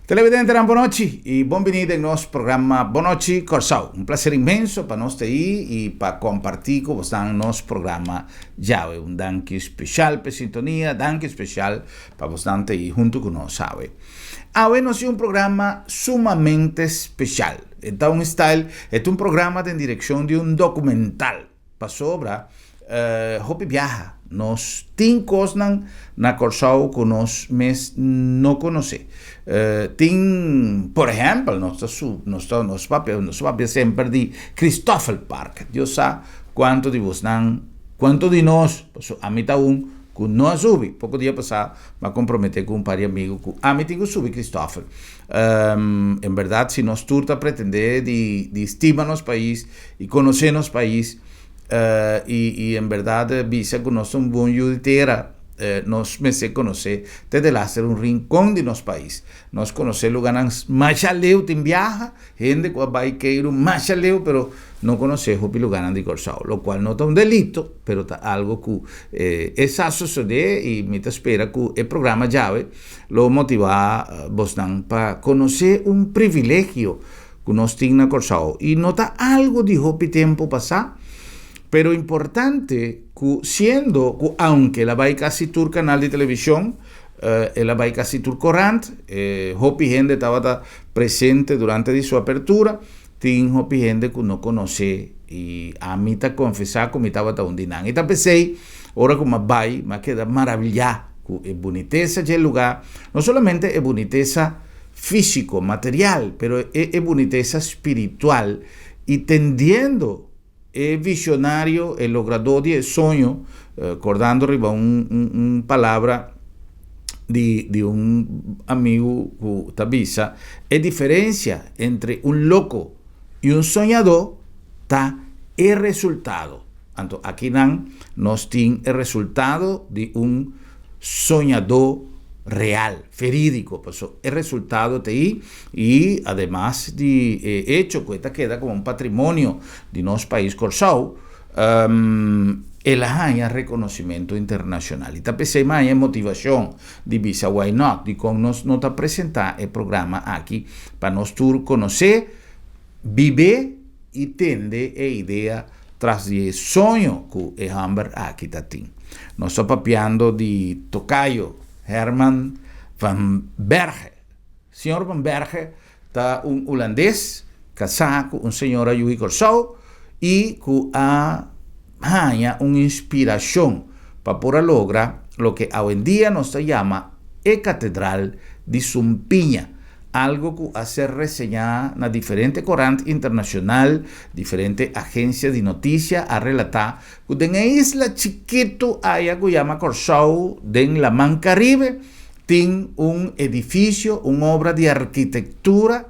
Televidentenan bon nochi y bon bini den nos programa Bon Nochi Kòrsou. Un placer inmenso pa nos ta ei y pa comparti cu bosnan nos programa djawe. Un danki special p'e sintonia, danki special pa bosnan ta ei hunto cu nos awe. Awe nos tin un programa sumamente special. E ta un style, e ta un programa den direccion di un documental. Pasobra hopi biaha nos tin kosnan na Kòrsou ku nos mes no konosé. Tin, por ehèmpel, nos ta su, nos ta, nos papia, nos papia semper di Christoffel Park. Dios sa kuantu di bosnan, kuantu di nos, pasobra ami ta un ku no a subi. Poko dia pasá mi a komprometé ku un par di amigu ku ami tin ku subi Christoffel. En bèrdat si nos tur ta pretendé di di stima nos pais i konosé nos pais i i en bèrdat bisa ku nos ta un bon yu di tera, nos mester konosé te delaster un rinkon di nos pais. Nos konosé lugánan masha leu tin biaha, hende ku a bai keiru masha leu pero no konosé hopi lugánan di Kòrsou, lokual no ta un delito pero ta algu ku e sa sosodé i mi ta spera ku e programa djawe Lo motivá bosnan pa konosé un privilegio ku nos tin na Kòrsou i no ta algu di hopi tempu pasá, pero importante ku siendo ku aunke el a bai kasi tur kanal di televishon, el a bai kasi tur korant, hopi hende tabata presente durante di su apertura, tin hopi hende ku no konosé i ami ta konfesá ku mi tabata un di nan. I ta p'esei ora ku mi a bai mi a keda maravillá ku e bunitesa dje lugá, no solamente e bunitesa físiko, material, pero e e bunitesa spiritual i tendiendo e visionario, e logradó di e soño, kordando riba un un un palabra di di un amigu ku ta bisa, e diferensia entre un loko i un soñadó ta e resultado. Anto akinan nos tin e resultado di un soñadó real, verídiko, paso e resultado ta ei i ademas di e echo ku e ta keda komo un patrimonio di nos pais Kòrsou, el a haña rekonosimentu internashonal. I ta p'esei mi a haña e motivashon di bisa why not, dikon nos no ta presentá e programa aki pa nos tur konosé, bib'é i tende e idea tras di e soño ku e hòmber aki ta tin. Nos ta papiando di tokayo Herman van Berge. Señor van Berge ta un hulandes kasá ku un señora yu di Kòrsou i ku a haña un inspirashon pa por a logra loke awendia nos ta yama e Katedral di Sumpiña. Algo ku a ser reseñá na diferente korant internashonal, diferente agensia di notisia a relatá ku den e isla chikitu aya ku yama Kòrsou den Laman Karibe tin un edifisio, un obra di arkitektura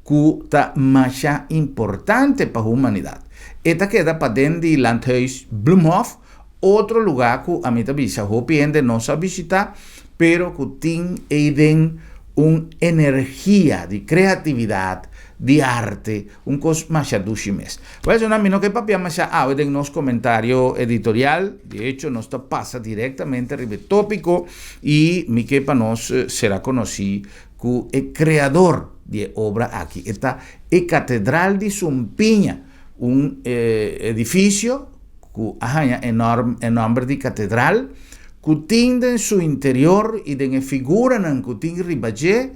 ku ta masha importante pa humanidat. E ta keda paden di Landhuis Bloemhof, otro lugá ku ami ta bisa hopi hende no sa bishitá, pero ku tin eiden un energia di kreatividat, di arte, un kos masha dushi mes. Wèl, mi no ke papia masha awe den nos komentario editorial, di echo nos ta pasa direktamente riba e tópiko i mi ke pa nos sera konosí ku e kreador di e obra aki. E ta e Katedral di Sumpiña, un edifisio ku a haña e e nòmber di katedral, ku tin den su interior i den e figuranan ku tin riba dje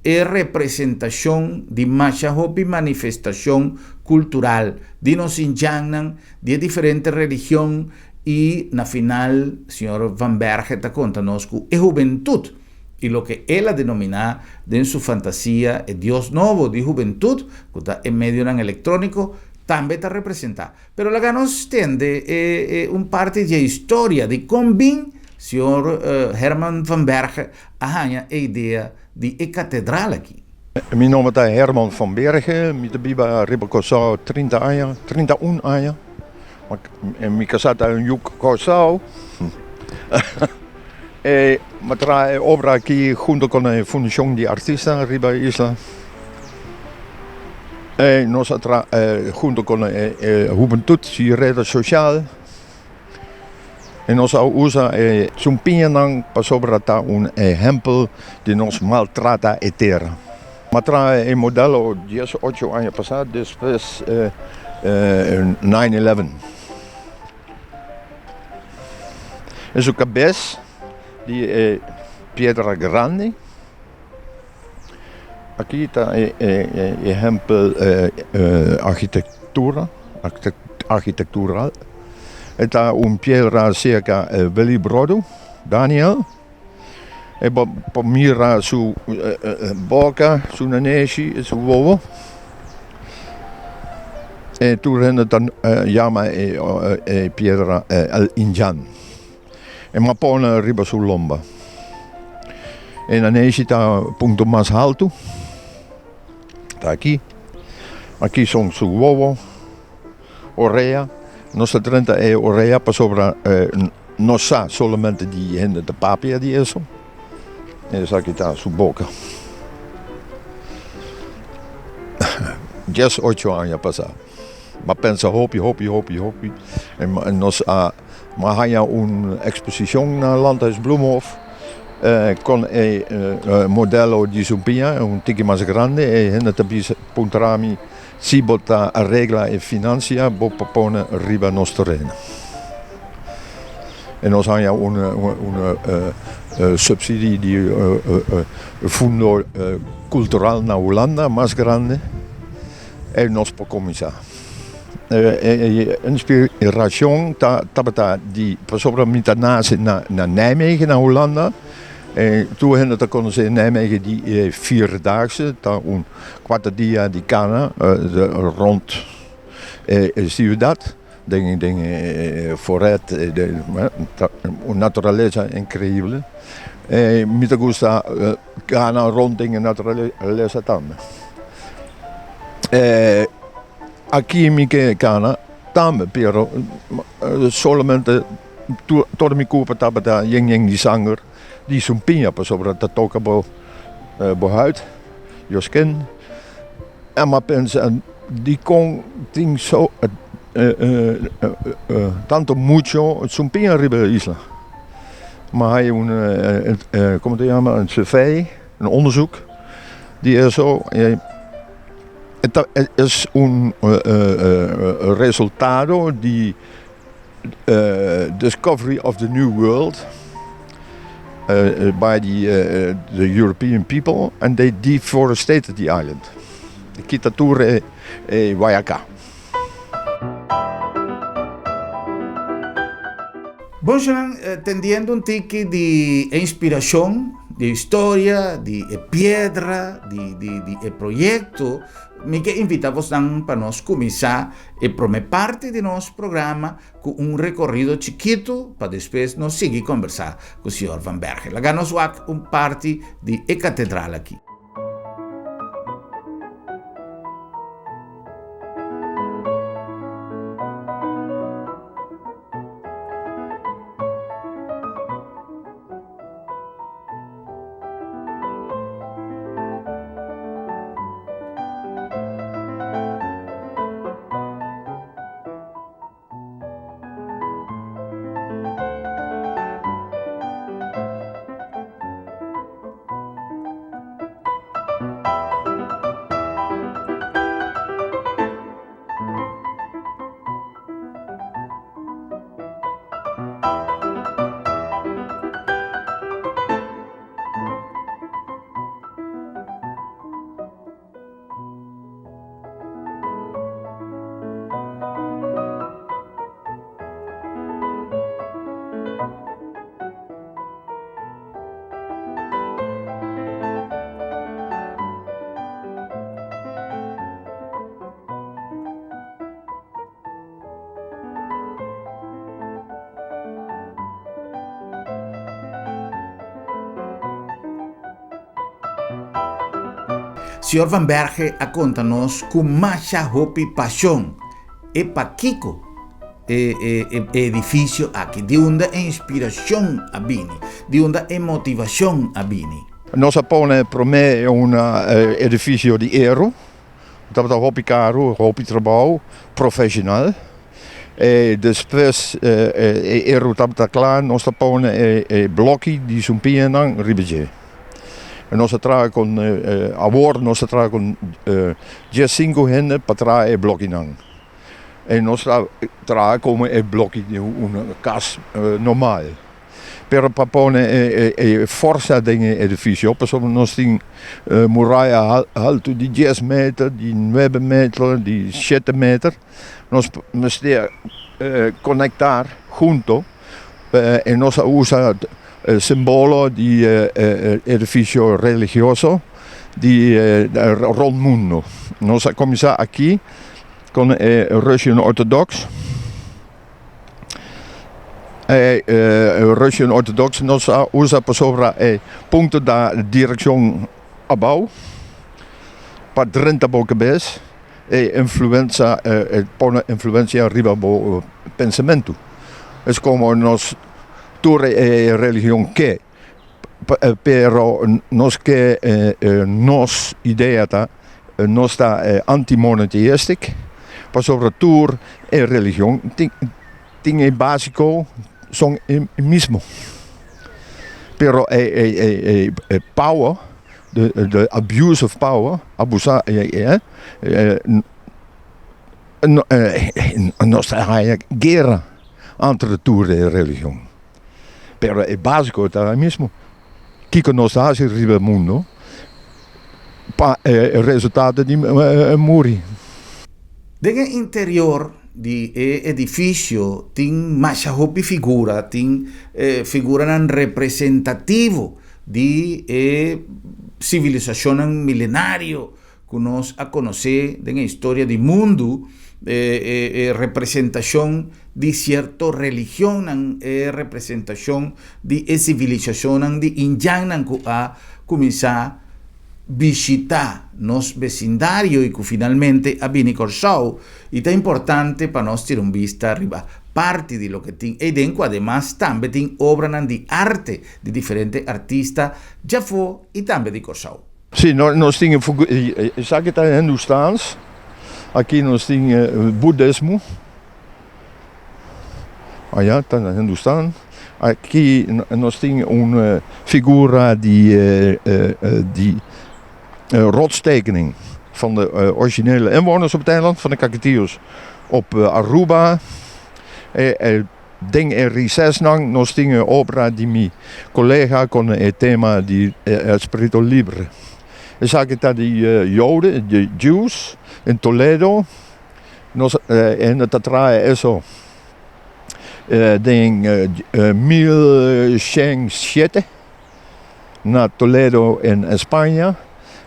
e representashon di masha hopi manifestashon kultural di nos indjannan, di e diferente religion i na final señor Van Berge ta konta nos ku e hubentut i loke el a denominá den su fantasia e dios nobo di hubentut ku ta e medionan elektróniko tambe ta representá. Pero laga nos tende e un parti dje historia di kon bin señor Herman van Berge a haña e idea di e katedral aki. Mi nomber ta Herman van Berge, mi ta biba riba Kòrsou 30 aña, 31 aña. Mi kasá ta un yu Kòrsou. E mi a traha e obra aki hunto ku e Fundashon di Artista riba e isla. E nos a traha hunto ku e hubentut di reda sosial. I nos a usa e sumpiñanan pasobra ta un ehèmpel di nos maltrata e tera. M'a traha e modelo 18 aña pasá despues nine eleven. E su kabes di e piedra grandi. Aki ta e ehempel architectura, architectural. E ta un piedra cerca Willibrordu, Daniel. E bo por mira su boca, su neneshi, su wowo. E tur hende ta yama e piedra El Injan. E m'a pone riba su lomba. E naneshi ta punto mas haltu. Ta aki. Aki son su wowo, orea. Nos ta drenta e orea pasobra nos sa solamente di hende ta papia di eso. Esaki ta su boka. 18 aña pasa. M'a pensa hopi, hopi, hopi, hopi. En nos a M'a haña un eksposishon na Landhuis Bloemhof kon e modelo di Sumpiña, un tiki mas grandi. E hende ta bisa puntra mi si bo ta regla e finansia bo por pone riba nos tereno. E nos haña un subsidie di fundo kultural na Hulanda mas grandi e nos por kuminsá. E inspiracion ta tabata di pasobra mi ta nace na Nijmegen na Hulanda e tur hende ta conoce Nijmegen di e vierdaagse ta un cuater dia di cana rond e ciudad den e foret un naturaleza increible e mi ta gusta cana rond den e naturaleza tambe. Aki mi ke kana tambe pero solamente todo mi kurpa tabata yen yen di sanger di sumpiña pasobra ta toka bo bo huid, your skin. En m'a pensa dikon tin so tanto mucho sumpiña riba e isla. M'a haya un como ta yama un survey, un onderzoek di eso. E ta es un resultado di discovery of the new world by the European people and they deforestated the island. E kita tur e Guayaca. Bon shownan, tendiendo un tiki di e inspiracion, di e historia, di e piedra, di di di e proyecto, mi ke invita bosnan pa nos cuminsa e prome parti di nos programa cu un recorrido chikito pa despues nos sigui combersa cu señor Van Bergen. Laga nos wak un parti di e catedral aki. Señor Van Berge a konta nos ku masha hopi pashon e pakiko e e e edifisio aki, di unda e inspirashon a bini, di unda e motivashon a bini. Nos a pone promé un edifisio di eru, tabata hopi karu, hopi trabou profeshonal. E despues e eru tabata kla, nos ta pone e bloki di sumpiñanan riba dje. Nos a traha kon, awor nos ta traha kon diesinku hende pa traha e blokinan. E nos ta traha komo e bloki di un kas normal. Pero pa pone e forsa den e edifisio, pasobra nos tin muraya haltu di dies meter, di nuebe meter, di shete meter, nos mester konektar hunto i nos a usa simbolo di edifisio religioso di rònt mundu. Nos a kuminsá aki kon e Russian Orthodox. E Russian Orthodox nos a usa pasobra e punto da direccion abao pa drenta bo cabes e influenza e pone influencia riba bo pensamento. Es como nos tur e religion ke pero nos ke nos idea ta nos ta anti-monotheistic pasobra tur e religion tin e basico son e mismo pero e power de abuse of power abusa nos ta haya guera entre tur e religion. Pero e básiko ta e mismo. Kiko nos ta hasi riba e mundo pa e resultado di muri? Den e interior di e edifisio tin masha hopi figura, tin figuranan representativo di e sivilisashonnan milenario ku nos a konosé den e historia di mundu, e representashon di sierto religionnan, e representashon di e sivilisashonnan di indjannan ku a kuminsá bishitá nos besindario i ku finalmente a bini Kòrsou. I ta importante pa nos tira un bista riba parti di loke tin eiden ku ademas tambe tin obranan di arte di diferente artista djafó i tambe di Kòrsou. Sí, nos tin esaki ta Hindustaans, aki nos tin Budismo, aya ta Hindustan, aki nos tin un figura di di rotstekening van de originele inwoners op het eiland, van de Kaketios op Aruba. Den e recesnan nos tin e obra di mi colega con e tema di Espirito Libre. Esaki ta di Joden, di Jews, in Toledo. Nos hende ta traha eso den 1107 na Toledo in España.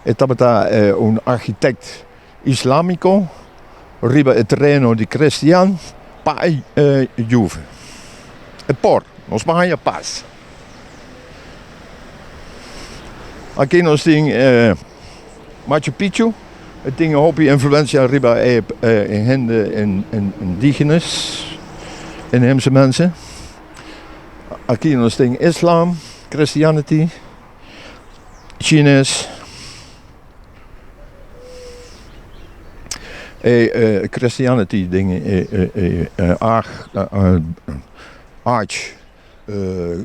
E tabata un architect Islamico riba e tereno di cristian pa e juve. E por, nos por haña pas. Aki nos tin e Machu Picchu, e tin hopi influencia riba e hende indigenes, inheemse mensen. Aki nos tin Islam, Christianity, Chines. E Christianity den e arch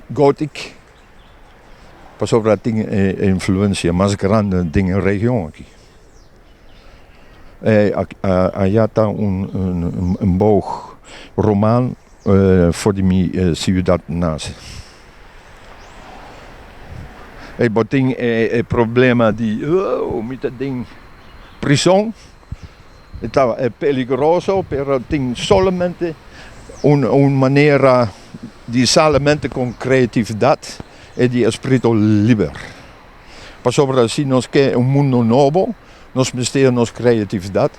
Gothic pasobra tin e influencia mas grandi den e region aki. Aya ta un boog romaan for di mi ciudad nace. E bo tin e problema di oh mi ta den prison, e ta peligroso pero tin solamente un manera di solamente con creatividad e di espiritu liber. Pasobra si nos ke un mundo nobo nos mester nos creatividad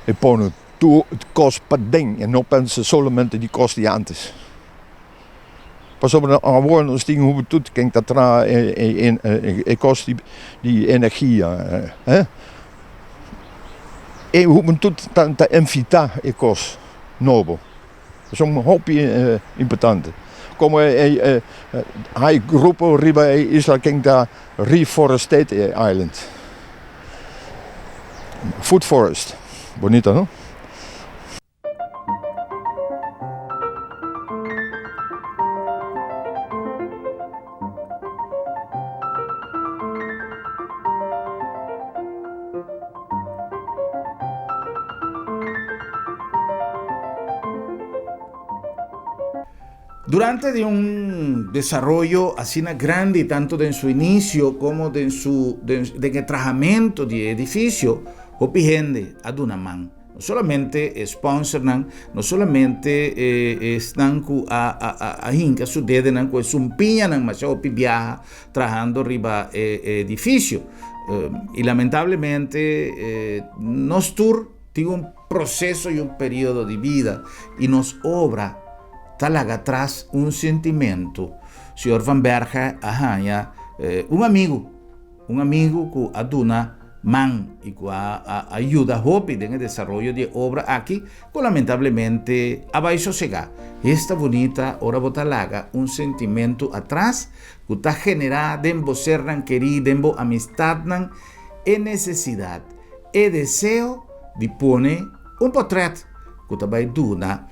e pone tur kos paden e no pensa solamente di kos di antes. Pasobra awor nos tin hubentud ken ta traha e kos di energia. E hubentud ta invitá e kos nobo. Esei un hopi importante. Komo hay grupo riba e isla ken ta reforestate e island. Food forest. Bonito no? Durante di un desaroyo asina grandi tanto den su inicio como den su den den e trahamento di e edificio, hopi hende a duna man. No solamente e sponsornan, no solamente e esnan cu a a a hinca su dedenan cu e sumpiñanan masha hopi biaha trahando riba e edificio. Y lamentablemente nos tur tin un proceso y un periodo di bida y nos obra ta laga atras un sentimento. Señor Van Bergen a haña un amigo, un amigo cu a duna man y cu a a yuda hopi den e desaroyo di e obra aki cu lamentablemente a bay sosega. Esta bunita ora bo ta laga un sentimento atras cu ta genera den bo sernan keri, den bo amistadnan e necesidad, e deseo di pone un potret cu ta bay duna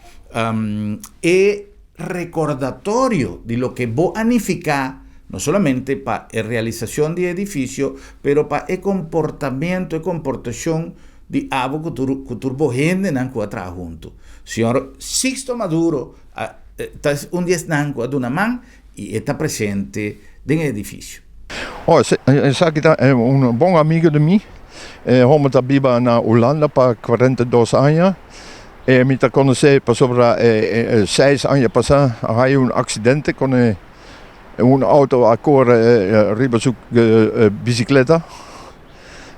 e recordatorio di loke bo a nifica no solamente pa e realisacion di e edificio, pero pa e comportamento, e comportacion di abo cu tur cu tur bo hendenan cu a traha hunto. Señor Sixto Maduro a ta un di esnan cu a duna man y e ta presente den e edificio. Oh, esaki ta un bon amigo di mi. E homber ta biba na Hulanda pa 42 aña. E mi ta conoce pasobra 6 aña pasa a haya un accidente con e un auto a core riba su bicicleta.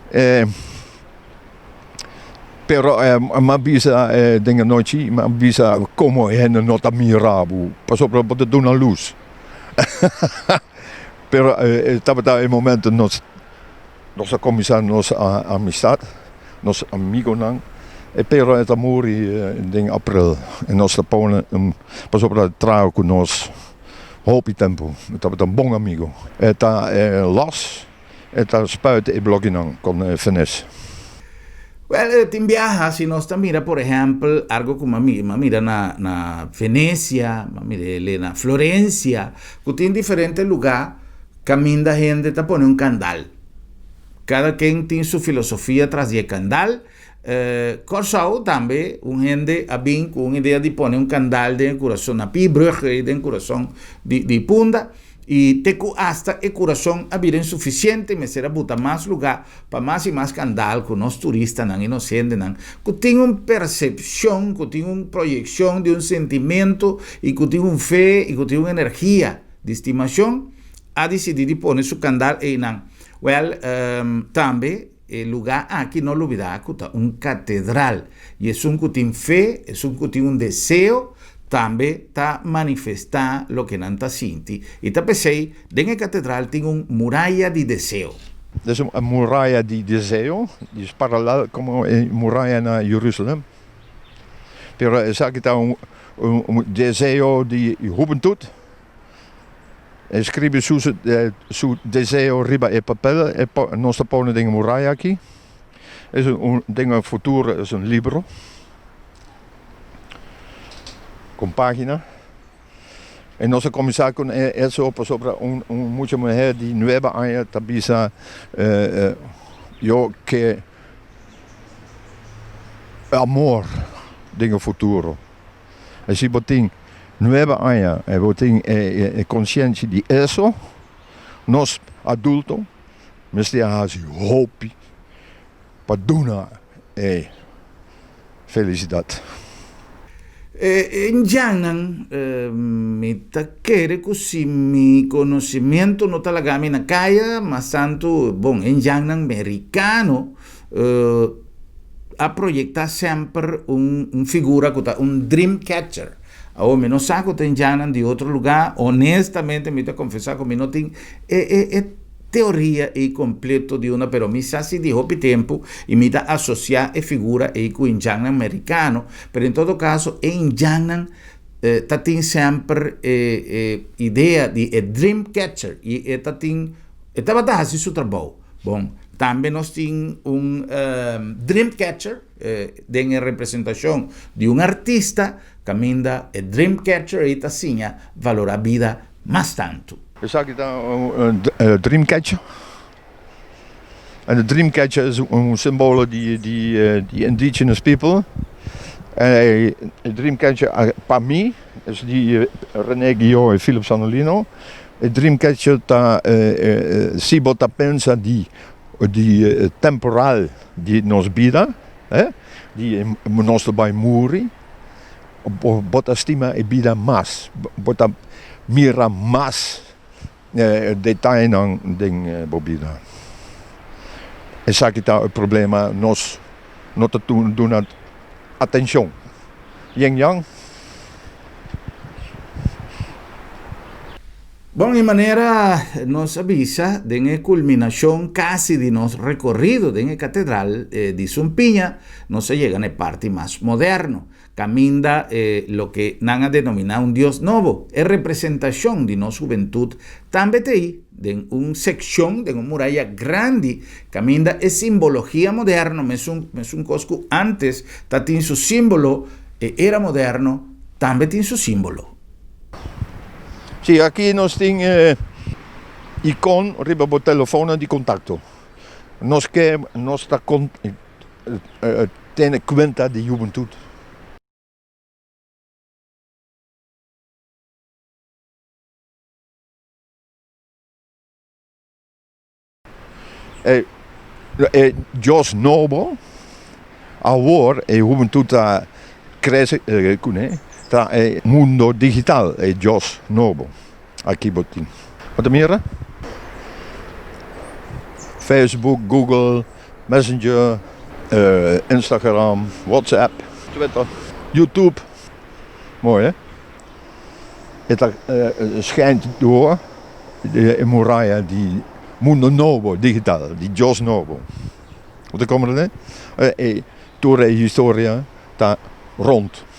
E pero m'a bisa den e nochi, m'a bisa como e hende no ta mira bo pasobra bo ta duna luz. Pero tabata e momento nos nos a cuminsa nos amistad, nos amigonan, pero e ta muri den april y nos ta pone pasobra e traha cu nos hopi tempo, e tabata un bon amigo. E ta los, e ta spuit e blokinan con vernis. Wel, tin biaha si nos ta mira por ehempel algo cu m'a mira na na Venecia, m'a mira ele na Florencia, cu tin diferente lugar caminda hende ta pone un candal. Cada ken tin su filosofia tras di e candal. Corsou tambe un hende a bin cu un idea di pone un candal den e curason, na Piebrug ei den curason di di Punda. I te ku asta e kurason a bira insufisiente, mester a buta mas lugá pa mas i mas kandal ku nos turistanan i nos hendenan ku tin un persepshon, ku tin un proyekshon di un sentimentu i ku tin un fe i ku tin un energia di stimashon, a disidí di pone su kandal einan. Wèl, tambe e lugá aki no lubidá ku ta un katedral i esun ku tin fe, esun ku tin un deseo, tambe ta manifestá loke nan ta sinti. I ta p'esei den e katedral tin un muraya di deseo. Des un muraya di deseo, di es paralel komo e muraya na Jerusalem. Pero esaki ta un deseo di hubentut. E scribi su su deseo riba e papel e nos ta pone den e muraya aki. Es un den e futuro es un libro con pagina. E nos a cuminsa con eso pasobra un un mucha muher di nuebe aña ta bisa yo ke amor den e futuro. E si bo tin nuebe aña e bo tin e konsiensia di eso, nos adulto mester a hasi hopi pa duna e felisidat. E indiannan, mi ta kere ku si mi konosimiento no ta laga mi na kaya, mas tantu, bon, e indiannan merikano a proyecta semper un un figura cu ta un dream catcher. Awor mi no sa cu ta indiannan di otro lugar, honestamente mi ta confesa cu mi no tin e e e teoria ey completo di una, pero mi sa si di hopi tempo y mi ta asocia e figura ey cu indiannan mericano, pero en todo caso e indiannan ta tin semper e e idea di e dream catcher y e ta tin e tabata haci su trabou. Bon, tambe nos tin un dreamcatcher den e representashon di un artista kaminda e dreamcatcher ei ta siña valorá bida mas tantu. Esaki ta un dreamcatcher. En de dreamcatcher is un simbolo di di indigenous people. E Dreamcatcher pa mi es di René Guillot e Philip Sandolino. E Dreamcatcher ta si bo ta pensa di di temporal di nos bida di nos ta bai muri bo ta stima e bida mas bo ta mira mas detayenan den bo bida. Esaki ta e problema nos no ta duna atencion. Yin yang. Bon, e manera nos a bisa den e culminacion casi di nos recorrido den e catedral di Sumpiña, nos a yega na e parti mas moderno. Caminda e loke nan a denominá un Dios nobo. E representacion di nos hubentud tambe ta ei den un seccion den un muraya grandi caminda e simbologia moderno mesun mesun cos cu antes ta tin su simbolo e era moderno tambe tin su simbolo. Sí, aki nos tin e icon riba bo telefono di contacto. Nos ke nos ta Tene kuenta di hubentut. E e Dios nobo awor e hubentut ta krese kuné ta e mundo digital e Dios nobo aki bo tin. Bo ta mira? Facebook, Google. Messenger, Instagram, WhatsApp, Twitter, YouTube. Mooi hè? E ta schijnt door de muraya di mundo nobo digital, di Dios nobo. Bo ta comprende? E tur e historia ta rond.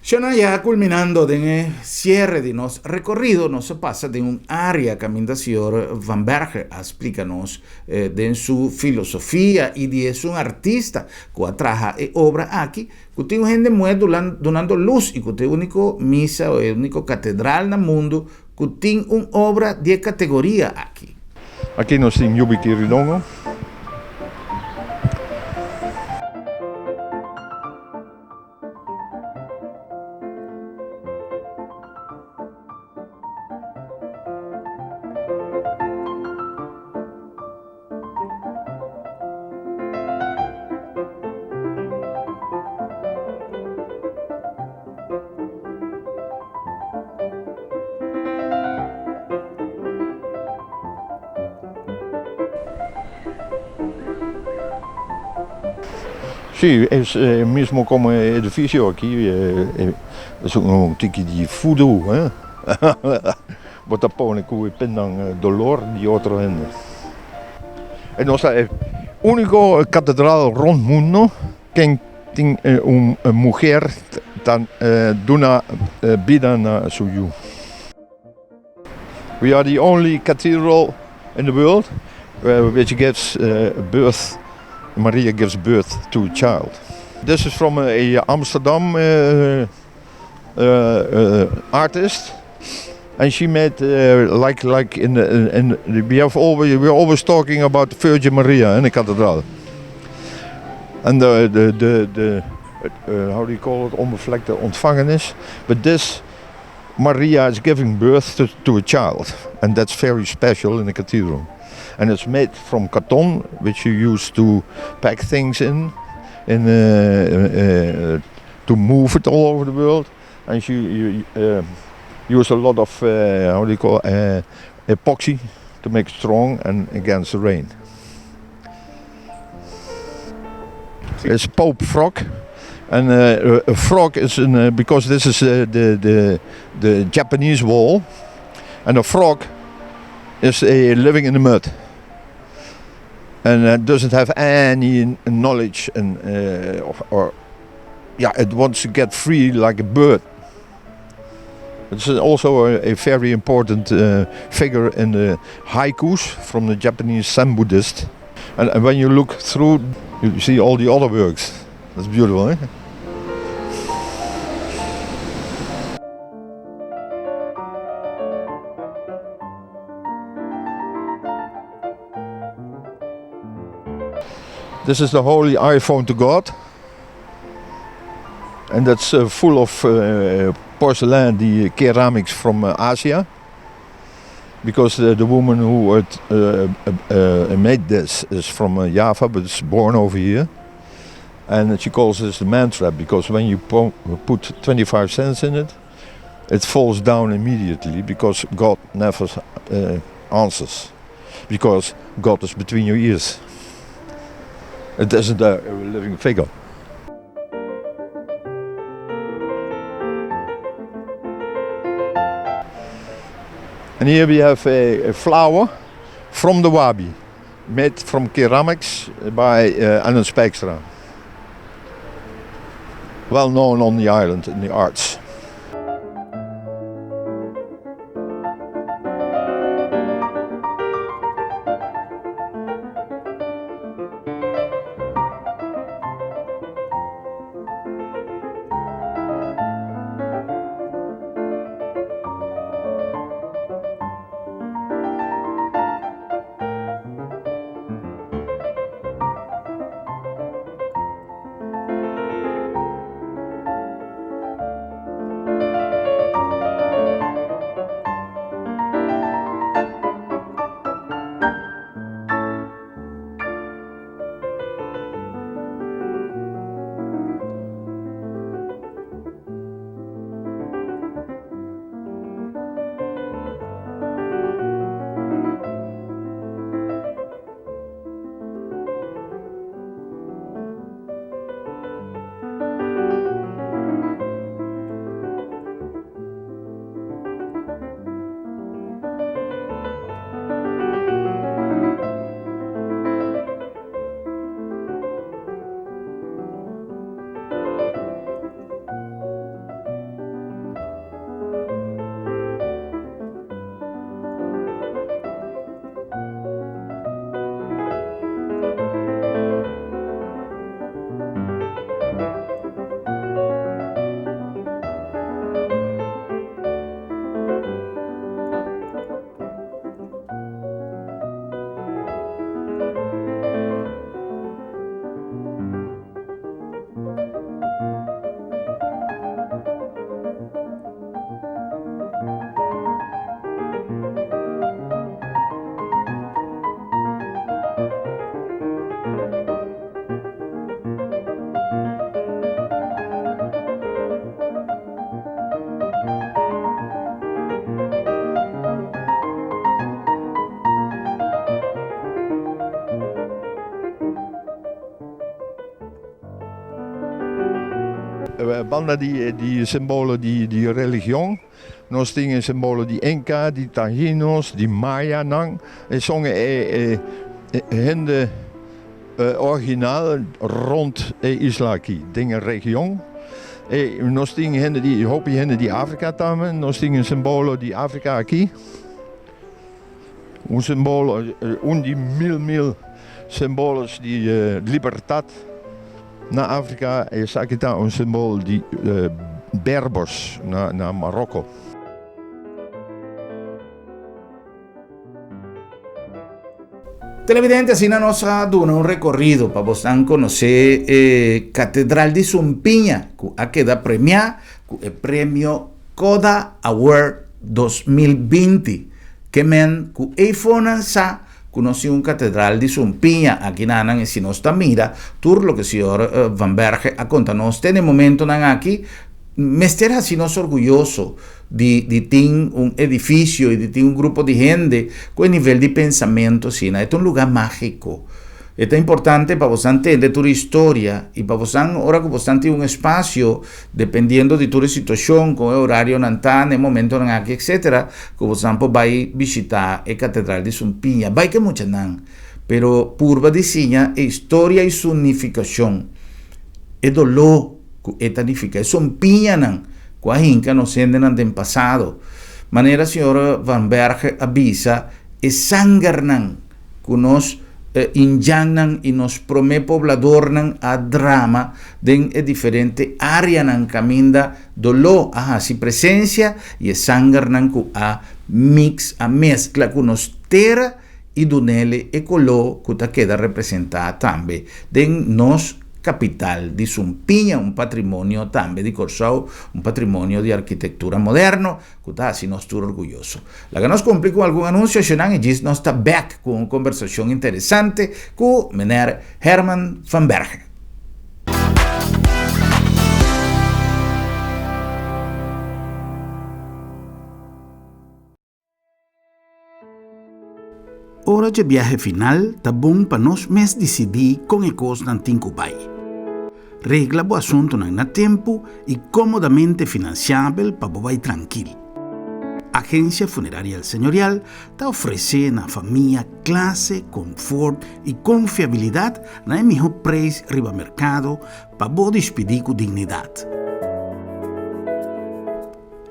Shona, ya culminando den e cierre di nos recorrido, nos a pasa den un area caminda señor Van Berge a splica nos den su filosofia y di esun artista cu a traha e obra aki, cu tin un hende muher dunando luz y cu ta e unico misa o e unico catedral na mundo cu tin un obra di e categoria aki. Aki nos tin Yubi Kiridongo. Sí, es mismo como e edificio aki, es un tiki di voodoo, eh. Bo ta pone cu e pinnan dolor di otro hende. E nos ta e unico catedral rond mundo ken tin un muher ta duna bida na su yu. We are the only cathedral in the world which gives birth, Maria gives birth to a child. This is from a Amsterdam artist and she made like like in the in we have always we're always talking about the Virgin Maria in the cathedral. And the the the, the how do you call it onbevlekte ontvangenis. But this Maria is giving birth to, to a child, and that's very special in the cathedral. And it's made from carton, which you use to pack things in, in uh, uh, to move it all over the world. And you, you uh, use a lot of uh, how do you call it, uh, epoxy to make it strong and against the rain. It's Pope Frog. And uh, a frog is an, uh, because this is uh, the, the, the Japanese wall. And a frog is living in the mud. And doesn't have any knowledge and or, or yeah, it wants to get free like a bird. It's also a, a very important uh, figure in the haikus from the Japanese Zen Buddhist. And, and when you look through, you see all the other works. That's beautiful, eh? This is the holy iPhone to God. And that's full of porcelain, the ceramics from Asia. Because the, the woman who made this is from Java, but is born over here. And she calls this the man trap because when you put 25 cents in it, it falls down immediately because God never answers. Because God is between your ears. It isn't a living figure. And here we have a, a flower from the Wabi, made from ceramics by Anne Spijkstra. Well known on the island in the arts. Banda di di simbolo di di religion, nos tin e simbolo di Inca, di Tahinos, di Mayanan. E son e e hende original rond e isla aki, den e region. E nos tin hende di hopi hende di Afrika tambe, nos tin e simbolo di Afrika aki. Un simbolo, un di mil mil simbolos di libertad na Afrika, esaki ta un simbol di Berbers na Marokko. Televidente, asina nos a duna un recorrido pa bosnan conoce e Catedral di Sumpiña cu a keda premia cu e premio Koda Award 2020. Ke men cu eifonan sa cu nos tin un Catedral di Sumpiña aki nanan y si nos ta mira tur loke señor Van Berge a conta nos te na e momentonan aki mester haci nos orguyoso di di tin un edificio y di tin un grupo di hende cu e nivel di pensamento asina. E ta un lugar magico. E ta importante pa bosan tende tur e historia y pa bosan ora cu bosan tin un espacio dependiendo di tur e situacion con e horarionan ta na e momentonan aki etcetera cu bosan por bay bishita e Catedral di Sumpiña. Bay ke muchanan pero purba di siña e historia y su nificacion. E dolor. Ku e ta nifiká e sompiñanan ku a hinka nos hendenan den pasado. Manera señor Van Berge a bisa, e sangernan ku nos indjannan i nos promé pobladornan a drama den e diferente áreanan kaminda doló a hasi presensia i e sangernan ku a mix, a meskla ku nos tera i dunele e koló ku ta keda representá tambe den nos. kapital di Sumpiña, un patrimonio tambe di Kòrsou, un patrimonio di arkitektura moderno ku ta hasi nos tur orguyoso. Laga nos kumpli ku algun anunsio ashonan i djis nos ta bèk ku un kombersashon interesante ku Meneer Herman van Bergen. Ora dje biahe final ta bon pa nos mes disidí kon e kosnan tin ku bai. Regla bo asuntunan na tempu i kómodamente finansiabel pa bo bai trankil. Agensia Funeraria El Señorial ta ofresé na famia klase, konfort i konfiabilidat na e mihó preis riba merkado pa bo dispidí ku dignidat.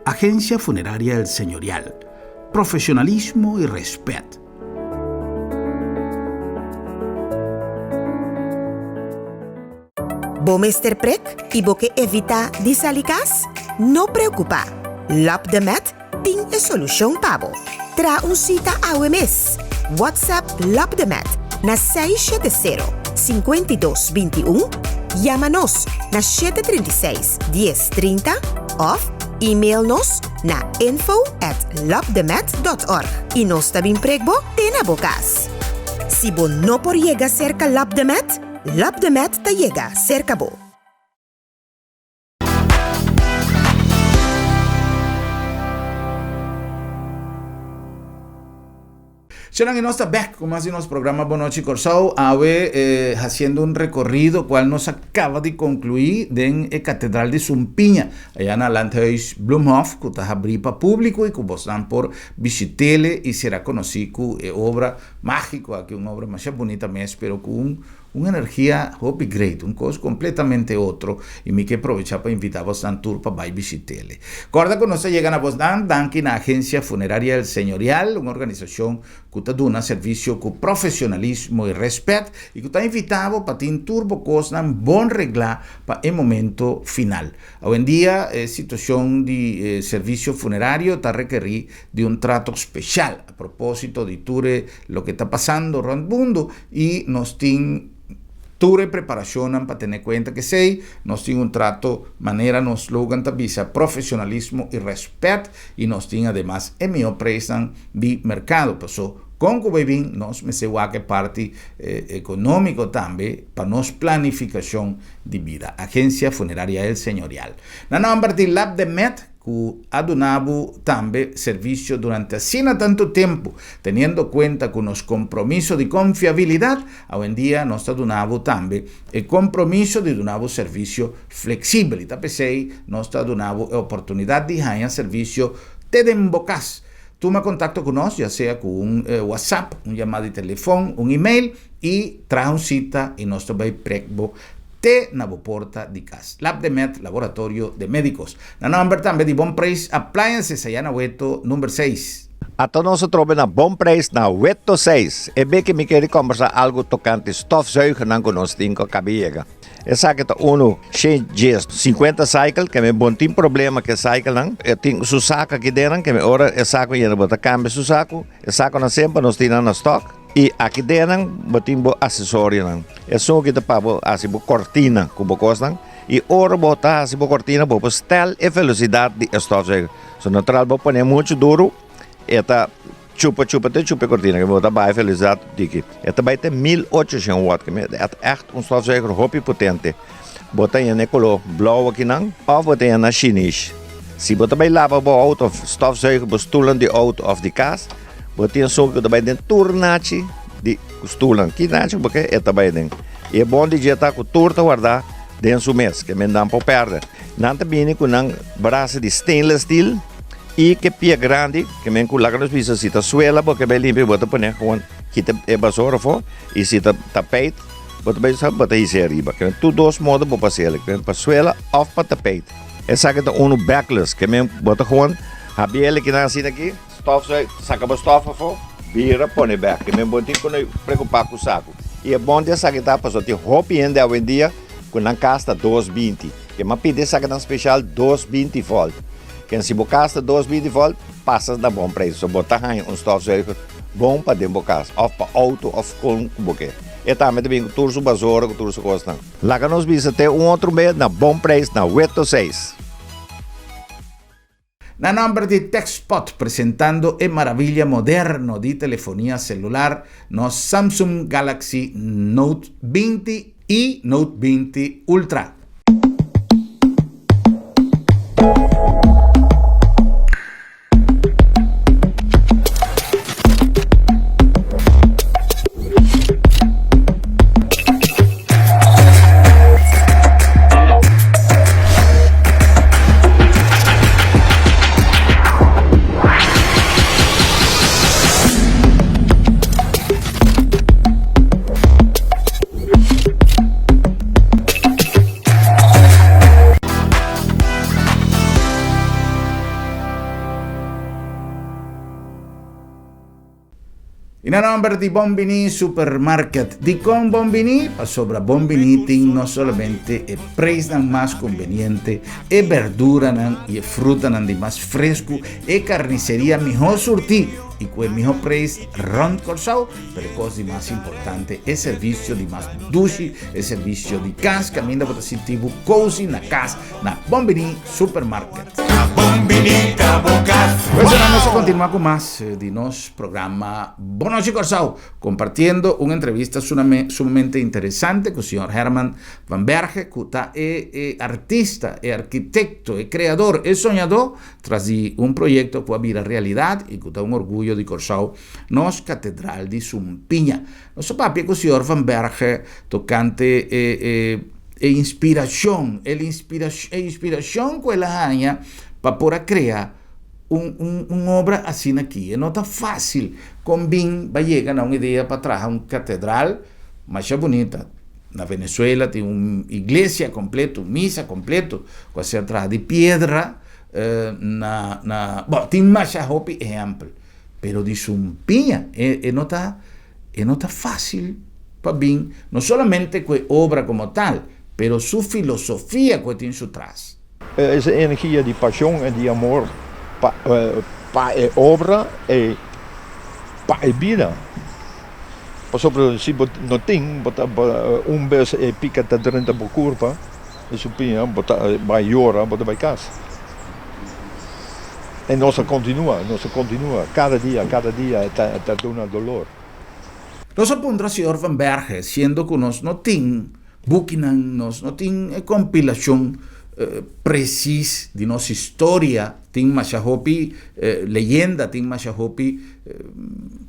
Agencia Funeraria El Señorial, profesionalismo y respet. Bo mester prek i bo ke evitá di sali kas? No preokupá! Lap de Met tin e solushon pa bo. Traha un sita awe mes! WhatsApp Lap de Met na 670 52 21, yama nos na 736 10 30 òf Email nos na info at lopdemet dot org i nos ta bin prek bo te na bo kas. Si bo no por yega serka Lopdemet, Lopdemet ta yega serka bo. Señoran y nos ta bek cu mas di nos programa Bon Nochi Corsou. Awe haciendo un recorrido cual nos a caba di conclui den e Catedral di Sumpiña, aya na Landhuis Bloemhof, cu ta habri pa publico y cu bosnan por bishitele y sera conoci cu e obra magico aki, un obra masha bunita mes, pero cu un Un energia hopi great, un kos kompletamente otro i mi ke probecha pa invita bosnan tur pa bai bishit'ele. Kòrda ku nos ta yega na bosnan danki na Agencia Funeraria El Señorial, un organisashon ku ta duna servisio ku profesionalismo i rèspèt i ku ta invita bo pa tin tur bo kosnan bon reglá pa e momento final. Awendia e situashon di servisio funerario ta rekerí di un trato speshal. A propósito di tur e loke ta pasando rònt mundu i nos tin tur e preparashonnan pa tene kuenta ku esei, nos tin un trato manera nos slogan ta bisa profesionalismo i rèspèt i nos tin ademas e mihó preisnan di merkado. Paso kon ku bai bin nos mester wak e parti ekonómiko tambe pa nos planifikashon di bida. Agencia Funeraria El Señorial. Na nòmber di Lab de Med. ku a duna bo tambe servisio durante asina tantu tempu, teniendo kuenta ku nos kompromiso di konfiabilidat, awendia nos ta duna bo tambe e kompromiso di duna bo servisio fleksibel i ta p'esei nos ta duna bo e oportunidat di haña servisio te den bo kas. Tuma kontakto ku nos ya sea ku un WhatsApp, un yamada di telefòn, un email i traha un sita i nos ta bai prek bo te na bo porta di cas. Lab de Med, Laboratorio de Medicos. Na nomber tambe di Bon Prijs Appliances, aya na Weto number seis. Ato nos a trobe na Bon Prijs na Weto seis. E be ke mi kere kombersa algu tokante stofzuigernan ku nos tin ku a kabi yega. Esaki ta unu shen djes sinkuenta cycle ke mi bon tin problema ku e cyclenan. E tin su saku aki denan ke mi ora e saku yena bo ta kambia su saku. E sakunan semper nos tin nan na stock. I aki den bo tin bo asesorionan. Esun aki ta pa bo hasi bo kortina ku bo kosnan. I ora bo ta hasi bo kortina bo por stel e velosidat di e stofzuiger. So natural bo pone muchu duru e ta chupa chupa te chupa e kortina. Bo ta baha e velosidat diki. E ta bai te 1800 watt. E ta ègt un stofzuiger hopi potente. Bo ta yena e koló blou akinan òf bo ta yena shinish. Si bo ta bai laba bo outo òf stofzuiger bo stulnan di outo òf di kas. Bo tin esun ku ta bai den tur nachi di stulnan. Ki nachi ku bo ke, e ta bai den. I e bon di dje ta ku tur ta wardá den su mes, ke men nan por pèrdè. Nan ta bini ku nan brasa di stainless steel i ke pia grandi, ke men ku laga nos bisa si ta suela bo ke bai limpia bo ta pone gewoon kita e basora afó i si ta tapijt bo ta bai usa bo ta hisa ariba. Ke men tur dos modo bo por hasi el, ke men pa suela òf pa tapijt. Esaki ta unu backless, ke men bo ta gewoon habia el kinan asina aki. Stof so saka bo stof afo, bira pone bek. I men bo tin ku no preokupa ku saku. I e bon di esaki ta pasobra tin hopi hende awendia ku nan kas ta 220. Ke m'a pidi esakinan speshal 220 volt. Ken si bo kas ta 220 volt, pasa na bon preis. So bo ta haña un stofzuiger bon pa den bo kas òf pa outo òf kon ku bo ke. E tambe ta bin ku tur su basora ku tur su kosnan. Laga nos bisa te un otro bes na bon preis na Weto seis. Na nomber di TechSpot presentando e maravilla moderno di telefonia celular, nos Samsung Galaxy Note 20 y Note 20 Ultra. I na nomber di Bon Bini Supermarket. Dikon Bon Bini? Pasobra Bon Bini tin no solamente e preisnan mas konveniente, e berduranan i e frutanan di mas fresku, e karniseria mihó surtí i ku e mihó preis rònt Kòrsou, pero e kos di mas importante, e servisio di mas dushi, e servisio di kas kaminda bo ta sinti bo kosi na kas na Bon Bini Supermarket. Pues ahora nos a continua cu mas di nos programa Bon Nochi Corsou, compartiendo un entrevista sumamente interesante cu señor Herman van Berge, cu ta e e artista, e arquitecto, e creador, e soñador tras di un proyecto cu a bira realidad y cu ta un orguyo di Corsou, nos Catedral di Sumpiña. Nos a papia cu señor van Berge tocante e e e inspiracion, el e inspiracion cu el a haña pa por a crea un un un obra asina aki. E no ta facil con bin ba yega na un idea pa traha un catedral masha bunita. Na Venezuela tin un iglesia completo, un misa completo cu a ser traha di piedra na na, bon, tin masha hopi ehempel. Pero di sumpiña e e no ta e no ta fácil pa bin no solamente ku e obra komo tal, pero su filosofia ku e tin su tras. Esa energia di pasion en di amor pa pa e obra e pa e bida. Pasobra si bo no tin bo ta un bes e pika ta drenta bo kurpa e sumpiña bo ta bai yora bo ta bai kas. E nos a kontinua, nos a kontinua, kada dia, kada dia e ta ta duna dolor. Nos a puntra señor Van Berge, siendo ku nos no tin bukinan, nos no tin e kompilashon presis di nos historia, tin masha hopi leyenda, tin masha hopi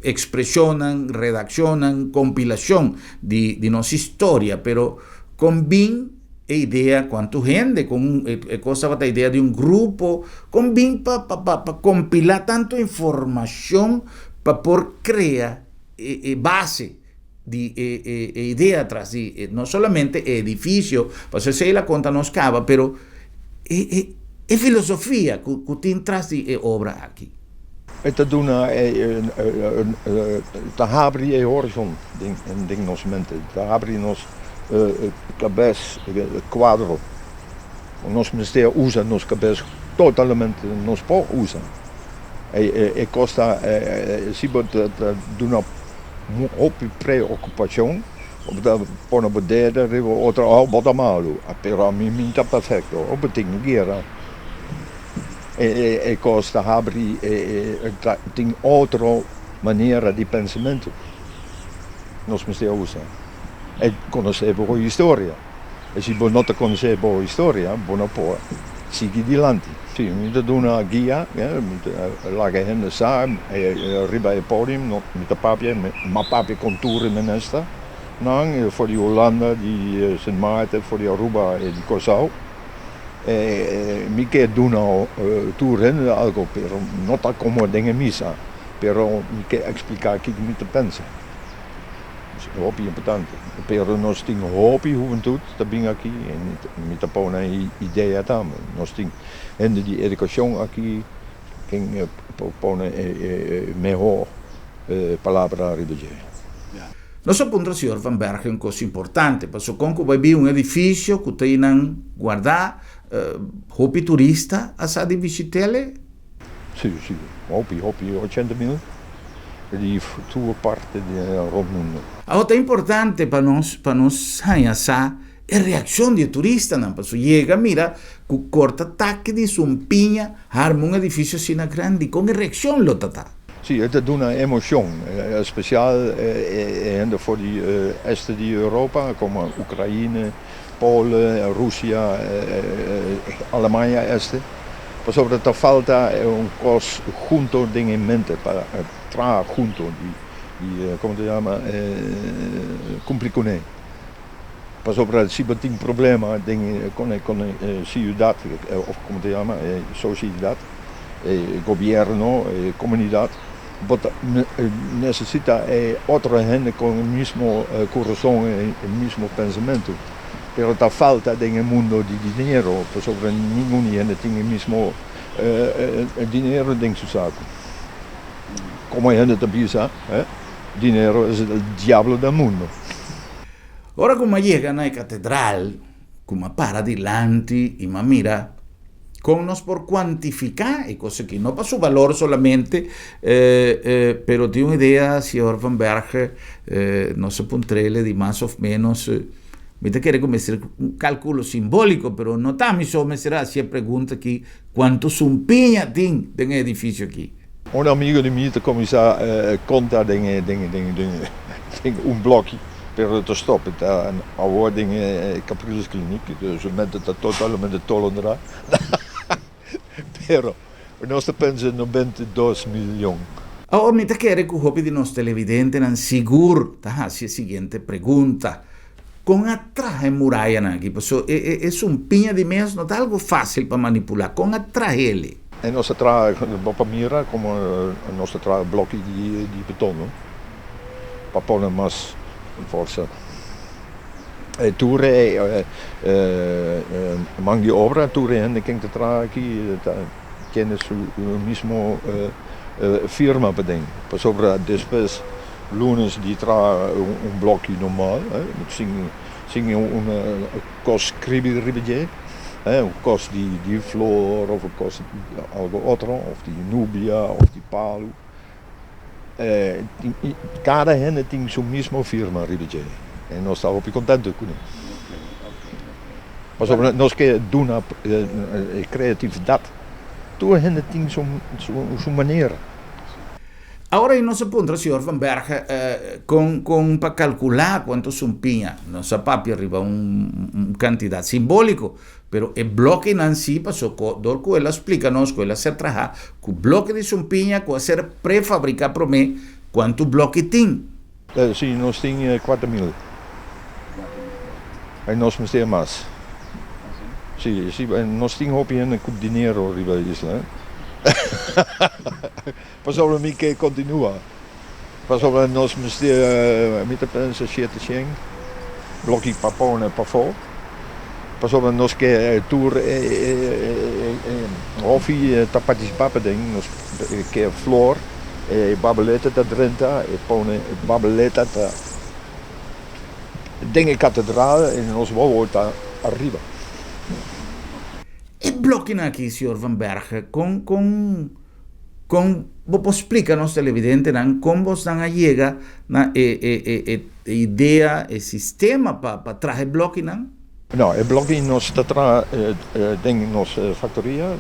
ekspreshonnan, redakshonnan, kompilashon di di nos historia, pero kon bin E idea cuanto hende con e cos tabata idea di un grupo con bin pa pa pa pa compila tanto informacion pa por crea e e base di e e e idea tras di e no solamente e edificio pasobra esey la conta nos caba pero e e e filosofia cu cu tin tras di e obra aki. E ta duna e ta habri e horizon den den nos mente, ta habri nos kabes kuadro. Nos mester usa nos kabes totalmente, nos por usa. E kos ta si bo ta duna hopi preokupashon, bo ta pone bo dede riba otro, oh bo ta malu, pero ami mi ta perfekto, bo tin guera. E kos ta habri tin otro manera di pensamentu nos mester usa. E konosé bo historia. E si bo no ta konosé bo historia, bo no por sigui dilanti. Si, mi ta duna guia, mi ta laga hende sa riba e podium, mi ta papia, mi a papia kon tur e ministernan for di Hulanda, di Sint Maarten, for di Aruba e di Kòrsou. Mi ke duna tur hende algo, pero no ta como den e misa, pero mi ke explica kiko mi ta pensa. Es hopi importante. Pero nos tin hopi hubentud ta bin aki en mi ta pone e idea tambe. Nos tin hende di educacion aki ken por pone e mehor palabra riba dje. Nos a puntra señor Van Bergen un kos importante, paso kon ku bai bin un edifisio ku ta einan guardá, hopi turista a sa di bishit'el? Si, si, hopi, hopi, ochenta mil. Di tur parti di rond mundo. Awor ta importante pa nos pa nos haña sa e reaccion di e turistanan paso yega mira cu corta taki di sumpiña harma un edificio asina grandi con e reaccion lo ta ta? Si, e ta duna emocion, especial e hende for di este di Europa como Ukraine, Polen, Rusia, Alemania este. Pasobra ta falta un kos hunto den e mente pa traha hunto di komo ta yama kumpli kuné. Pasobra si bo tin problema den kon e siudat òf komo ta yama e sosiedat, e gobièrnu, e komunidat bo ta nesesita e otro hende kon e mismo kurason, e mismo pensamentu. Pero ta falta den e mundo di dinero, pasobra ningun hende tin e mismo dinero den su saco. Como e hende ta bisa, dinero es el diablo del mundo. Ora cu m'a yega na e catedral, cu m'a para dilanti y m'a mira con nos por cuantifica e cos aki, no pa su valor solamente, pero tin un idea, señor Van Berge, nos a puntrele di mas of menos, Mi ta kere ku mester un kalkulo simbóliko, pero no ta mi so mester hasi e pregunta aki, kuantu sumpiña tin den e edifisio aki? Un amigo di mi ta kuminsá konta den e den den den un bloki, pero ta stop, e ta awor den e Capriles Kliniek, su mente ta totalmente tolondrá. Pero nos ta pensa 92 milyon. Awor mi ta kere ku hopi di nos televidentenan sigur ta hasi e siguiente pregunta, Kon a traha e murayanan aki? Pasobra e e sumpiña di mes no ta algu fásil pa manipulá. Kon a trah'el? E nos ta traha, bo por mira komo nos ta traha bloki di di beton no, pa pone mas forsa. E tur e man di obra, tur e hende ken ta traha aki ta kende su mismo firma paden. Pasobra despues lunes di traha un bloki normal sin sin un kos skribi riba dje, un kos di flor of un kos di algo otro of di nubia of di palu. Kada hende tin su mismo firma riba dje en nos ta hopi contento kuné. Pasobra nos ke duna e creatividad. Tur hende tin su manera. Awor ei nos a puntra señor Van Bergen kon kon pa kalkulá kuantu sumpiña. Nos a papia riba un kantidat simbóliko. Pero e blokenan si paso cu dor cu el a splica nos cu el a ser traha cu bloke di sumpiña cu a ser prefabrica prome, cuanto bloke tin? Si, nos tin 4000. Y nos mester mas. Si, si, nos tin hopi hende cu dinero riba e isla. Pasobra mi ke continua. Pasobra nos mester, mi ta pensa 700 bloki pa pone pafó. Pasobra nos ke tur e hofi ta partisipá paden, nos ke flor, e babeleta ta drenta, e pone e babeleta ta den e katedral i nos wowo ta ariba. E blokinan aki, señor Van Bergen, kon kon Kon bo por splika nos televidentenan kon bosnan a yega na e e e e idea, e sistema pa pa traha e blokinan? No, e bloki nos ta traha den nos faktoria,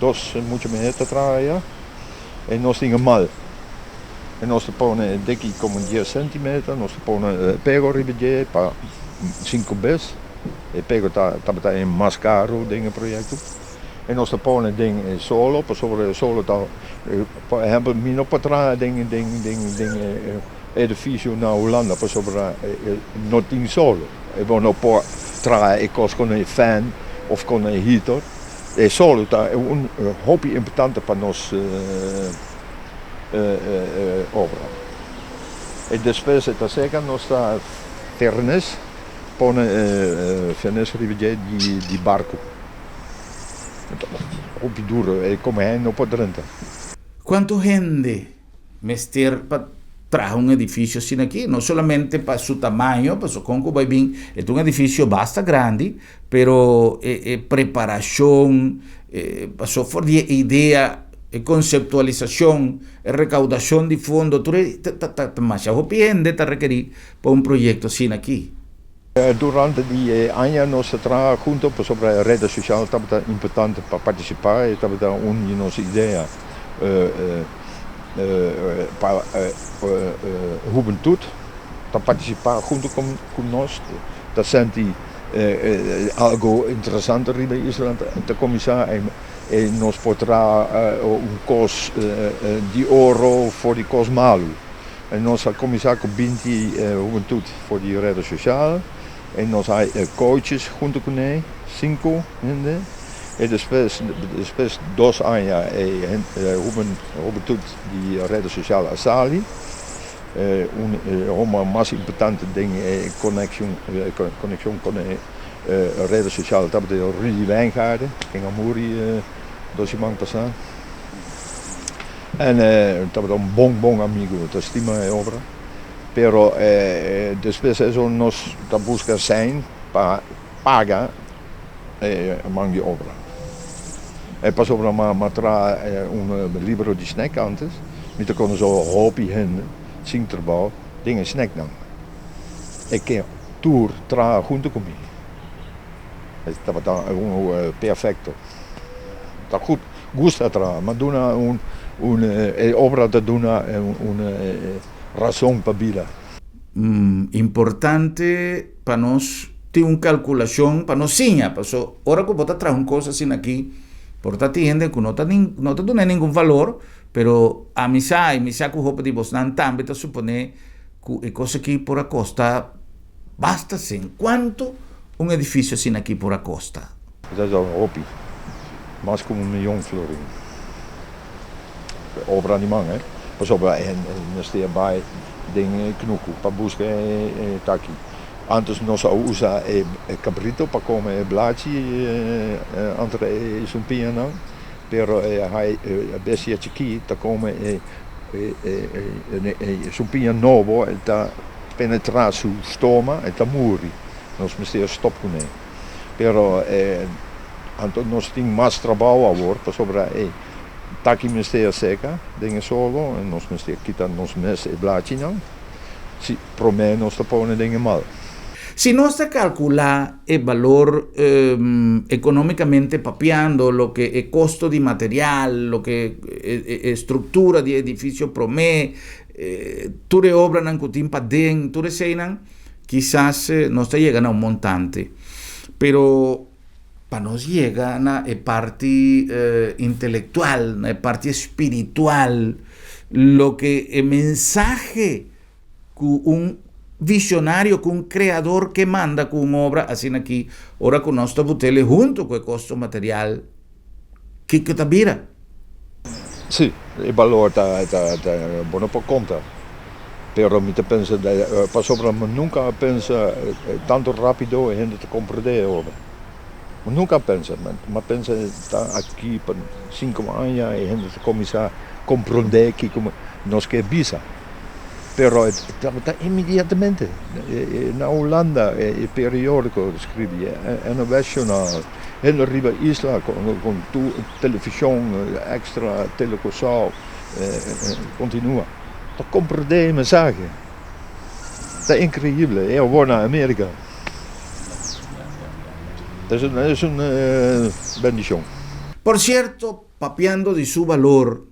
dos mucha muher ta traha aya, i nos tin e mal. I nos ta pone e deki komo dies sentimeter, nos ta pone e pego riba dje pa sinku bes, e pego ta tabata e mas karu den e proyekto. E nos ta pone den e solo, pasobra e solo ta, por ehempel, mi no por traha den den den den e edifisio na Hulanda pasobra no tin solo. E bo no por traha e kos kon e fan of kon e heater. E solo ta un hopi importante pa nos obra. E despues e ta seka nos ta vernis, pone e vernis riba dje di barku. Hopi duro e come hende no por drenta. Cuanto hende mester pa traha un edificio asina aki? No solamente pa su tamaño, pasobra con cu bay bin e ta un edificio basta grandi, pero e e preparacion, pasobra for di e idea. E konseptualisashon, e rekaudashon di fondo, tur e ta masha hopi hende ta rekerí pa un proyekto asina aki. Durante di e aña nos a traha hunto pasobra e reda sosial tabata importante pa partisipá, e tabata un di nos idea pa hubentut ta partisipá hunto ku nos, ta senti algo interesante riba e isla ta kuminsá. E nos por traha un kos di oro for di kos malu. E nos a kuminsá ku 20 hubentut for di reda sosial. E nos a coaches huntu kuné, sinku hende. E despues, despues 2 aña e hubentut di reda sosial a sali. Un homber mas importante den e konekshon ku e reda sosial tabata Rudy Wijngaarden, ken a muri 2 siman pasá. En tabata un bon, bon amigu, ta stima e obra. Pero despues eso nos ta buska sèn pa paga man di obra. E pasobra m'a traha un libro di snack antes, mi ta konosé hopi hende sin trabou den e snacknan. E ke tur traha huntu ku mi. Tabata un perfekto. Ta goed gusta traha, m'a duna un e obra ta duna un rason pa bida. Importante pa nos tin un kalkulashon pa nos siña, paso ora ku bo ta traha un kos asina aki, por ta tin hende ku no ta duna ningun valor, pero ami sa i mi sa ku hopi di bosnan tambe ta suponé ku e kos aki por a kosta basta sèn. Kuantu un edifisio asina aki por a kosta? Dat is al hopi. Mas ku 1 mion florin. Obra di man, hè. Pasobra en mester bai den kunuku pa buska e taki. Antes nos a usa e kabrito pa kome e blachi entre e sumpiñanan, pero e bestia chikí ta kome e sumpiña nobo, e ta penetrá su stoma e ta muri. Nos mester stòp kuné. Pero anto nos tin mas trabou awor pasobra e taki mester seka den e solo en nos mester kita nos mes e blachinan si promé nos ta pone den e mal. Si nos ta kalkulá e balor ekonómikamente papiando, loke e kosto di material, loke e struktura di e edifisio promé, tur e obranan ku tin paden, tur eseinan, kisas nos ta yega na un montante. Pero pa nos yega na e parti intelektual, na e parti espiritual, loke e mensahe ku un visionario, ku un kreador ke manda ku un obra asina aki, ora ku nos ta but'el huntu ku e kosto material, kiko ta bira? Sí, e balor ta bo no por konta. Pero mi ta pensa, pasobra mi nunka a pensa tantu rápido e hende ta komprendé e obra. Mi nunka a pensa, mi a pensa ta aki pa 5 aña e hende ta kuminsá komprendé kiko nos ke bisa. Pero tabata inmediatamente. Na Hulanda e periódiko skribi, NOS Journaal, hende riba isla ku tur televishon, Extra, Tele Kòrsou, kontinua ta komprendé e mensahe. Ta inkreibel. E awor na Amerika. Es un bendishon. Por sierto, papiando di su balor,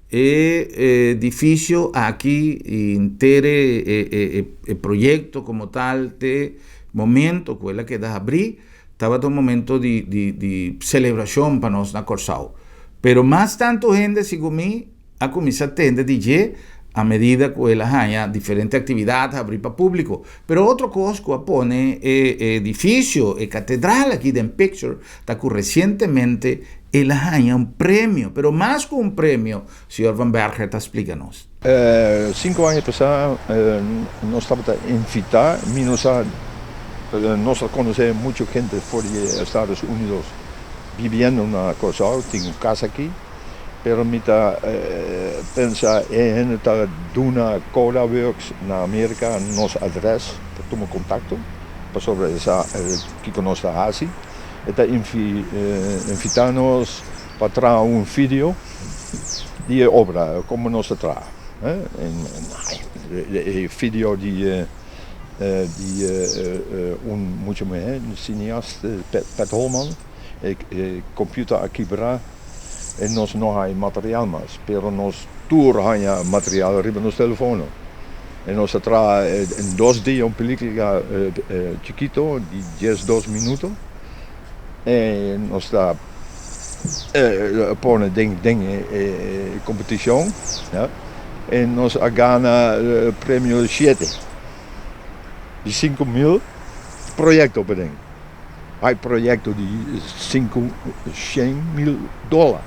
e edifisio aki henter e proyekto komo tal te momento ku el a keda habrí, tabata un momento di selebrashon pa nos na Kòrsou. Pero mas tantu hende segun mi a kuminsá tende di dje a medida ku el a haña diferente aktividat habrí pa públiko. Pero otro kos ku a pone e edifisio, e katedral aki den picture, ta ku resientemente el a haña un premio, pero mas ku un premio, señor Van Berger ta splika nos. 5 aña pasá nos tabata invitá, mi no sa, nos a konosé muchu hende for di Estados Unidos bibiendo na Kòrsou, tin un kas aki, pero mi ta pensa e hende ta duna Coda Works na Amerika nos adrès pa tuma kontakto pasobra e sa kiko nos ta hasi. E ta invitá nos pa traha un video. Di e obra, kon nos a traha. En e video di di un mucha muhé, un cineast, Pet Holman, e computer a kibra en nos no hay material mas, pero nos tur haña material riba nos telefono. En nos a traha en dos dia un pelicula chikito di 12 minuto en nos ta pone den den e competicion, ja, en nos a gana premio shete di 5000 proyecto paden. Hay proyecto di 500.000 dollar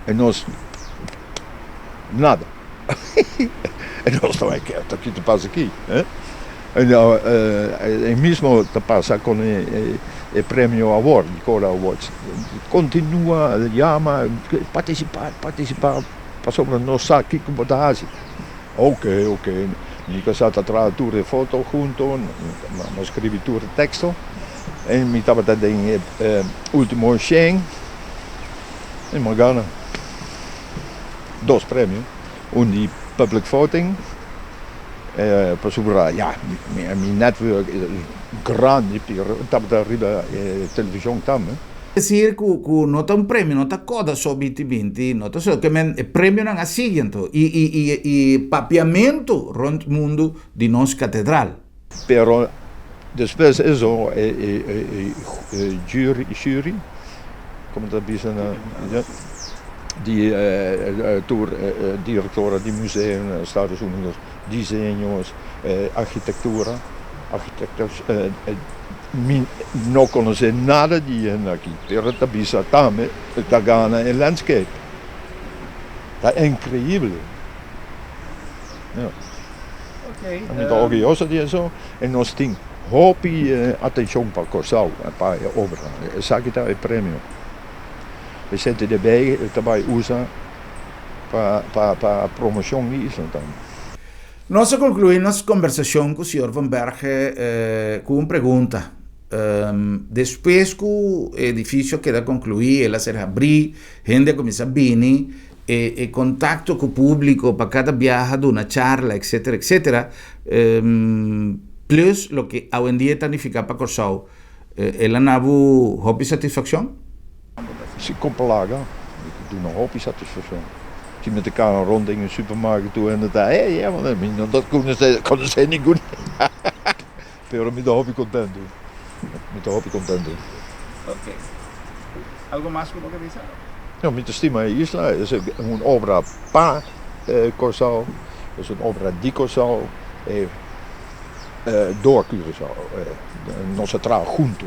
en nos nada. En nos ta bay kere ki ta pasa aki, eh? En e mismo ta pasa con e premio awor, di Cora Awards. Continua yama, participa, participa, pasobra nos sa kico bo ta haci. Ok, ok, mi casa ta traha tur e foto hunto, mi a scribi tur e texto en mi tabata den e ultimo shen en mi a gana dos premio, un di public voting, pasobra ya mi network grandi pero tabata riba e television tambe. Decir cu no ta un premio, no ta coda so binti binti, no ta so, ke men e premionan a sigui anto y y y y papiamento rond mundo di nos catedral. Pero despues eso e e e jury, jury, como ta bisa na di tur directora di museo na Estados Unidos, diseños, architectura, architectos. Mi no conoce nada di hende aki, pero ta bisa tambe ta gana e landscape. Ta increíble. Ja. Mi ta orguyoso di eso y nos tin hopi atencion pa Corsou, pa e obra. Esaki ta e premio. E CTDB ta bay usa pa pa promocion di isla tambe. Nos a conclui nos conversacion cu señor Van Berge cu un pregunta. Despues cu e edificio a keda conclui, el a ser habri, hende a cuminsa bini, e e contacto cu publico pa cada biaha duna charla, etcetera, etcetera, plus loke awendia ta nifica pa Corsou, el a na bo hopi satisfaccion? Si kon plaga, mi ta duna hopi satisfakshon. Si mi ta kana rond den e supermarket tur hende ta, hey, hey, want mi no ta konosé ningun. Pero mi ta hopi kontentu. Mi ta hopi kontentu. Ok. Algo mas ku bo ke bisa? No, mi ta stima e isla. Es un obra pa Kòrsou, es un obra di Kòrsou, door Curaçao. Nos a traha huntu.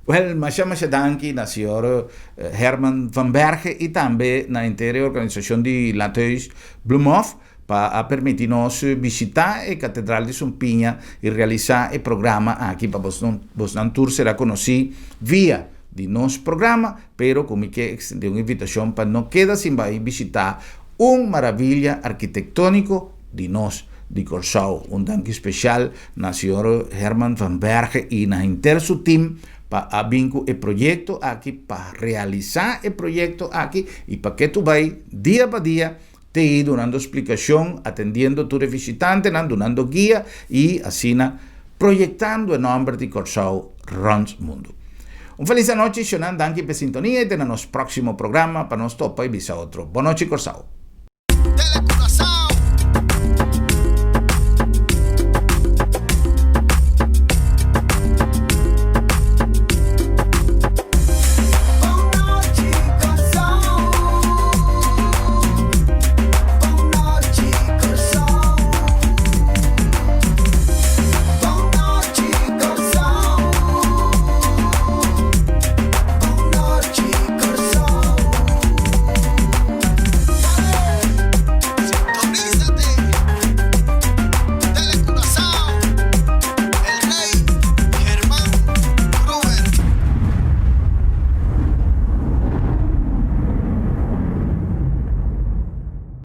Wel, masha masha danki na señor Herman van Berge y tambe na henter e organisacion di Landhuis Bloemhof pa a permiti nos bishita e Catedral di Sumpiña y realisa e programa aki pa bosnan tur será conoci via di nos programa, pero cu mi ke extende un invitacion pa no keda sin bay bishita un maravilia arkitectonico di nos di Kòrsou. Un danki spesial na señor Herman van Berge i na henter su tim pa a bin ku e proyekto aki, pa realisá e proyekto aki i pa ke tu bai dia pa dia te i dunando splikashon, atendiendo tur e vishitantenan, dunando guia i asina proyektando e nòmber di Kòrsou rònt mundu. Un felis anochi, shonnan, danki p'e sintonia i te na nos próksimo programa pa nos topa i bisa otro. Bonochi Kòrsou!